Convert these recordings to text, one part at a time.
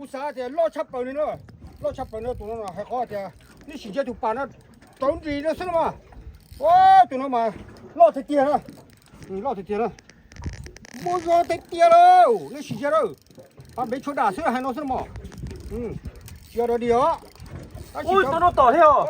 Xav tias loj tshaj plaws li no, loj tshaj plaws no tus no hais qhov tias nej sim ntsia tus pas no rau nris no xwb no mas. Ua tus no mas loj tiag tiag na, loj tiag tiag na. Muaj zog tiag tiag lauj, nej sim ntsia lauj. Pas npev tshuav dam xwb hais no xwb no mas. Tsis yog dog dig os. Tab sis tus no tom thiab os.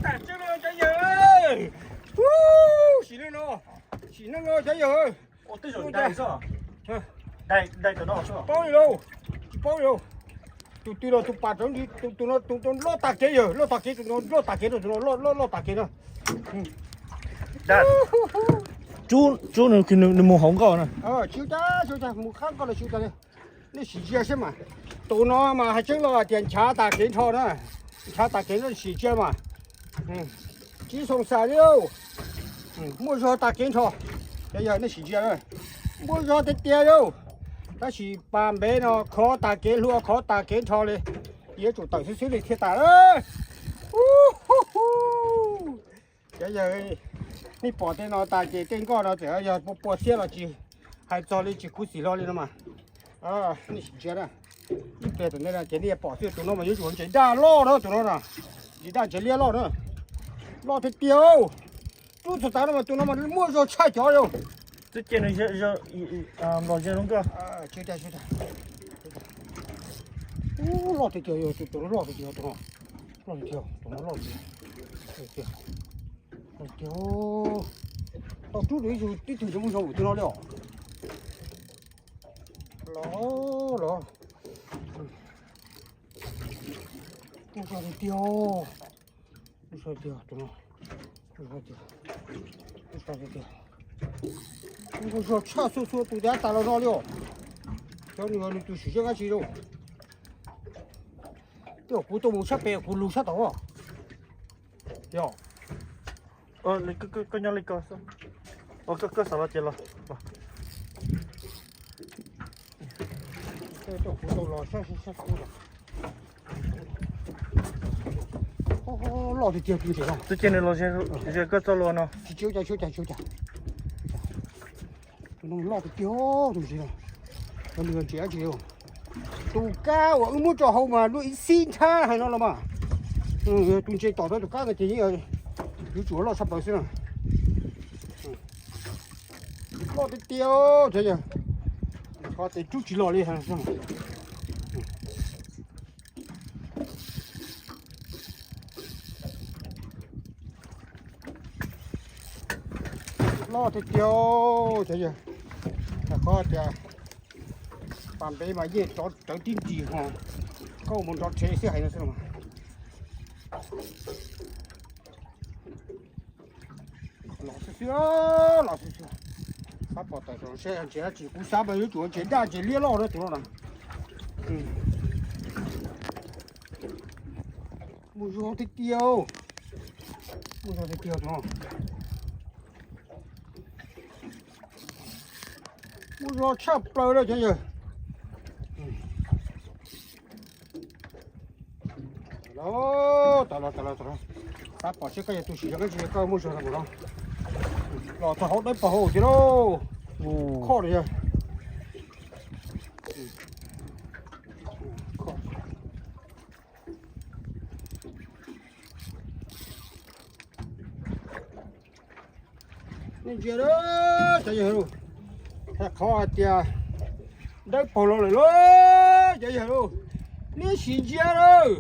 Tam tseeb no cov yawg. Sim li no, sim neej no cov yawg. Tsis paub li lauj, tsis paub li lauj. Tus twg los tus pas rau nris, tus no tus loj tag kev yawg, loj tag kev, tus no loj tag kev, tus no loj loj tag kev no. Tsub nws mus hauv nkoj na. Tsis ua cas, tsis ua cas, mus qab nkoj los tsis ua cas li. Nej sim ntsia saib mas. Tus no mas hais tseeb los tias nchav tag kev nrho na. Nchav tag kev no sim ntsia mas. Tsis xoo xas li. Muaj zog tag kev nrho. Cov yawg nej sim ntsia, muaj zog tiag tiag li. Tab sis pas npev no khov tag kev, hlua khov tag kev nrho li. Yuav tsum tawm xwb xwb li thiaj tas. Cov yawg, nej pom tej no tas ces tej nkoj no txawm yog pua pua xiab los tsis hais txog li, tsis khuv xim hlo li no mas. Nej sim ntsia na, ib pliag tom ntej no ces nej pom xwb, tus no mas yuav tsum ntses daj loj na, tus no na, ntses daj ntses liab loj na, loj tiag tiag. Rub txog tav no mas tus no mas muaj zog tshaj cov li. Twb cia nws los ze zoo nkauj. Loj tiag tiag, tus no loj tiag tiag, tus no loj tiag tiag, tus no loj tiag tiag. Loj tiag. Tau rub rau ib tug, tib tug ntsej muag zoo tus no li os. Los los. Muaj zog tiag tiag. Muaj zog tiag tus no. Muaj zog tiag. Muaj zog tiag. Muaj zog tshaj xua xua tus tab tas los no li os. Cov nws nws tus sim zeb dab tsi rau. Tej zaum kuv tuaj mus sab pem kuv lug sab tod. Yog. Koj nyob li ko xwb. Koj xav los ces los. Loj tiag tiag tus ntses no. Twb cia nws los ze koj txoj hlua no. Tsis tsis ua cas, tsis ua cas, tsis ua cas. Tus no loj tiag tiag tus ntses no. Cov nws ntses dab tsi. Tus kab uas wb muab rau hauv mas luaj ib xib nthab hais no los mas. Tus ntses tom tau tus kab no ces yeej yuav tsum loj tshaj plaws xwb na. Loj tiag tiag, cov yawg. Qhov tes rub tsis los li. Loj tiag tiag, cov yawg. Qhov tias pas npev mas yeej rov rawv tib nris ho, koj mus nrov rhev xwb hais no xwb. Los xwb xwb, los xwb xwb. Xav pom tawm saum ntshe ntses dab tsi, kuv xav mas yuav tsum ntses daj ntses liab loj na tus no na. Muaj zog tiag tiag, muaj zog tiag tiag tus no. Muaj zog tshaj plaws li cov yawg. Los, tas los, tas los, tas los. Xav pom seb koj yog tus sim zog dab tsi, koj muaj zog rau mus no. Los txog hauv dawb paug hauv tiag lauj. Khoj li yog. Nej ntsia lauj, cov yawg lauj, hais qhov hais tias dawb paug los lawm lauj, cov yawg lauj. Nej sim ntsia lauj,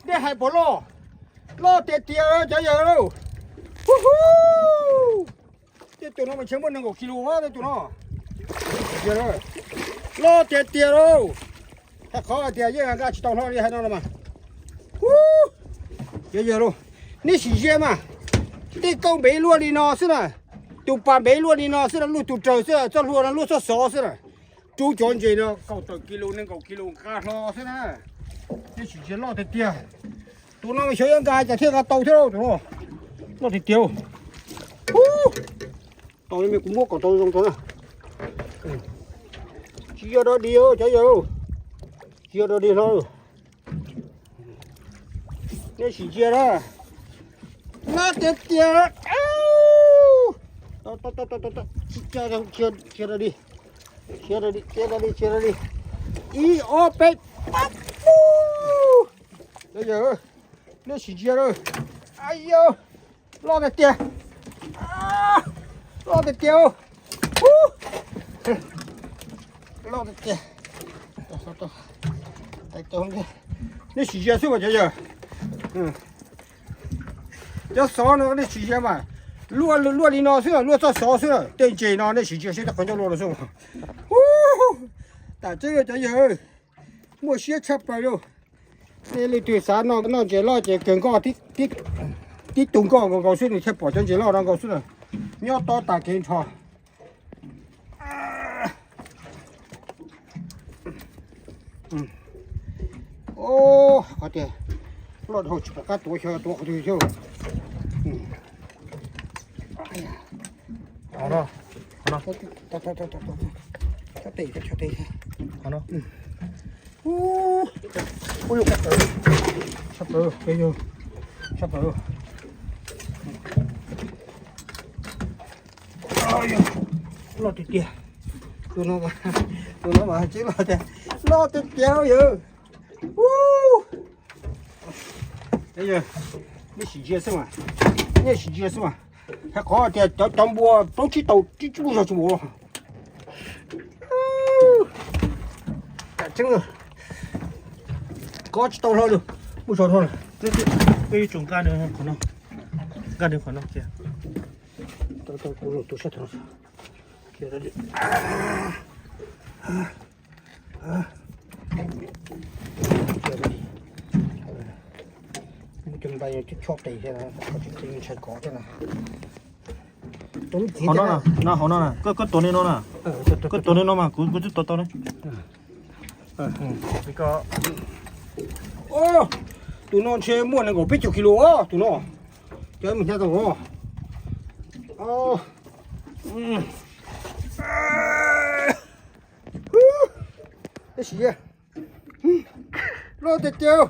nej hais puas loj? Loj tiag tiag cov yawg lauj. Hu hu. Tej tus no mas ntshe muaj nees nkaum kilo tus no. Loj tiag tiag lauj. Hais qhov hais tias yeej nkag tsis tau hlo li hais no los mas. Cov yawg lauj, nej sim ntsia mas, tej kauj npev luaj li no xwb na, tus pas npev luaj li no xwb na, luaj tus raws xwb, txoj hlua no luaj txoj xov xwb na. Rub cov ntses no kaum tawm kilo nees nkaum kilo nqa hlo xwb na. Nej sim ntsia loj tiag tiag. Tus no mas xyov yuav nkag cas thiaj nkag tau thiab lauj, tus no loj tiag tiag. Tau li me kuv muab kom tau zoo tau na. Tsis yog dog dig cov yawg, tsis yog dog dig hlo. Nej sim ntsia na. Loj tiag tiag. Tsis cia dog dig, cia dog dig, cia dog dig, cia dog dig. Ib ob peb, Cov yawg, nej sim ntsia lawm. Ayo, loj tiag tiag. Loj tiag tiag. Loj tiag tiag. Nej sim ntsia xwb mas cov yawg. Cov xov no nej sim ntsia mas, luaj luaj li no xwb, luaj txoj xov xwb, tej ntses no nej sim ntsia seb tej qhov ncauj luaj no xwb. Tam tseeb cov yawg, muaj siab tshaj plaws li. Nej leej twg xav noj ntses loj ces kawg nkoj, tib tug nkoj nkaus nkaus xwb nws thiaj pom cov ntses loj no nkaus xwb na. Nyob tob tas kev nrho. Qhov tias loj dhau tsis pom qab tuav xyov tuav qhov twg xwb. Sab plaws, sab plaws. Loj tiag tiag. Tus no, tus no mas tseeb loj tiag, loj tiag tiag yawg. Nej sim ntsia xwb mas, nej sim ntsia xwb mas. Hais qhov tias cov cov npua plaub tsib tau tsib tsib lub zog tsis mus. Tseeb, kov tsis tau hlo li, muaj zog dhau lawm. Peb yuav tsum nqa nws qhov no, nqa nws qhov no kiag. Hauv no, no hauv no na, koj tuav li no na, koj tuav li no mas kuv kuv twb tuav tau ne. Tus no ntshe muaj nees nkaum peb caug kis lus os, tus no. Cov mus hnyav tau os. Sim, loj tiag tiag.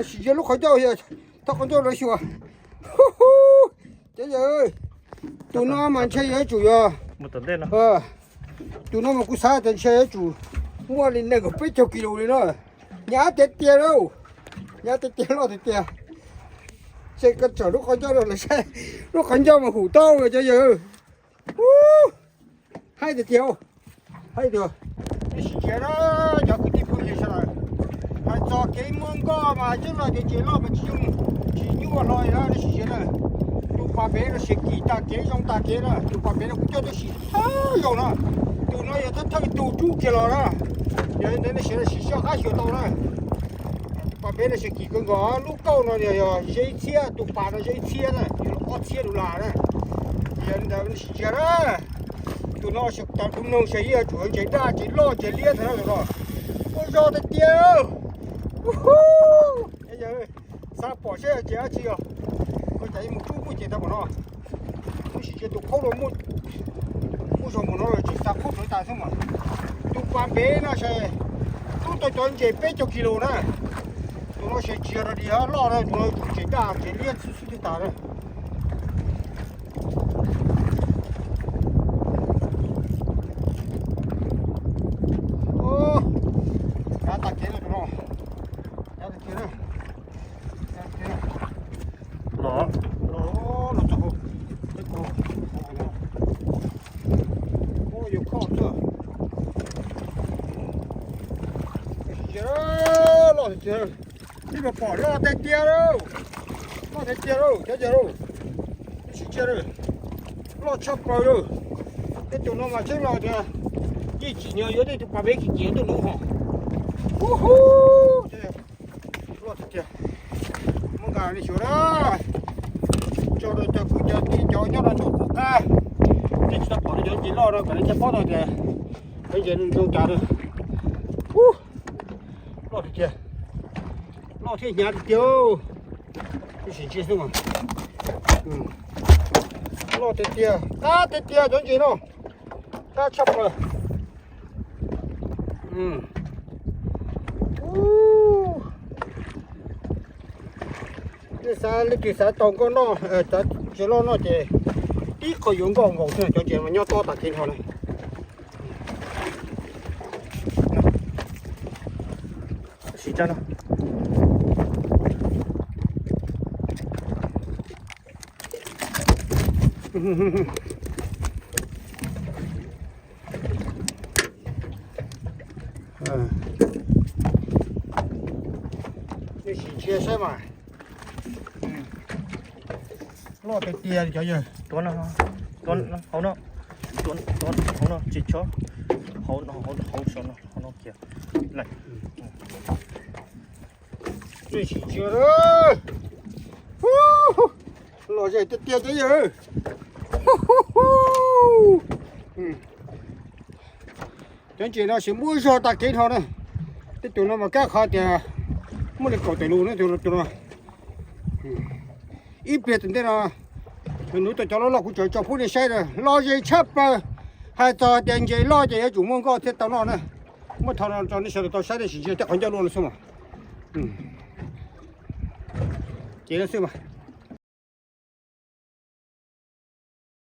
Sim ntsia lub qhov ncauj, thauj qhov ncauj los xyuas. Cov yawg, tus no mas ntshe yuav tsum yog, tus no mas kuv xav tias ntshe yuav tsum muaj li nees nkaum peb caug kis lus li no. Hnyav tiag tiag lauj, hnyav tiag tiag, loj tiag tiag. Ces koj tsom lub qhov ncauj los saib, lub qhov ncauj mas hum tau cov yawg. Haib tiag tiag, haib tiag. Nej sim ntsia na, cov kwv tij phooj ywg sawv daws, hais txog kev muaj nkoj mas tseeb los tias ntses loj mas tsis nyuaj hlo li na, nej sim ntsia na. Tus pas pem no siav kim tag kev zoo tag kev na, tus pas pem no kuv coj tuaj sim thawj zaug na. Tus no yog thawj thawj tus rub kiag los na. Yog li ntawd nej sim siab qab xyuas tau na. Tus pas pem no siav kim kawg nkaus, lub kauj no yog ze ib txhiab, tus pas no ze ib txhiab na, ob txhiab dollar na. Yog li ntawd nej sim ntsia na. Tus no tas kuv mloog saib yuav tsum ntses daj ntses loj ntses liab ntag no. Ua zog tiag tiag. Xav pom seb ntses dab tsi os. Ua cas ib mus rub muaj ces tau npaum no. Kuv sim ntsia tus khaub no muaj zog npaum no los tsis xav khaub rau tas xwb mas. Tus pas npev no ces rub tau cov ntses peb caug kis lus na. Tus no ces tsis yog dog dig loj na, tus no ntses daj ntses liab xwb xwb twb tas na. Kav tag kev no, tus no. Kav tag kev na. Los, los txog hauv, teb kos, yuav khoj tuaj. Loj tiag tiag, nej puas pom, loj tiag tiag lauj, loj tiag tiag lauj cov yawg lauj. Sim ntsia, loj tshaj plaws lauj. Tej tus no mas tseeb los tias yeej tsim nyog yuav tej tus pas pem kim kim tuaj nuv hos. Loj tiag tiag. Muab nqa nej xyuas na, tso rau cov kwv cov tij cov nyob rau nram qub qab, nej tsis tau pom cov ntses loj no kom nej thiaj paub tau tias cov ntses zoo cas na. Loj tiag tiag, loj thiab hnyav tiag tiag. Sim ntsia xwb mas. Loj tiag tiag, qab tiag tiag cov ntses no, qab tshaj plaws. Nej xav, leej twg xav tau nkoj noj, ntses loj noj ces tib qho yuav nkoj nkaus xwb, cov ntses mas nyob tob tas kev nrho na. Tsa no. Sim ntsia saib mas. Loj tiag tiag cov yawg. Tuav no, tuav hauv no, tuav hauv no tsis chob, hauv, hauv, hauv saum no, hauv no kiag. Sim ntsia, lom zem tiag tiag cov yawg. Cov ntses no sim muaj zog tag kev dhau na. Tej tus no mas kab qhov tias muaj li kaum tawm lus na tus no. Ib pliag tom ntej no, nws tau cov loj loj kuv tseem tso pub nej saib na, lom zem tshaj plaws. Hais txog tias ntses loj ces yuav tsum muaj nkoj thiaj tau noj na. Muab tho no rau nej sawv daws tau saib, nej sim ntsia tej qhov ncauj luaj no xwb mas. Ces no xwb mas.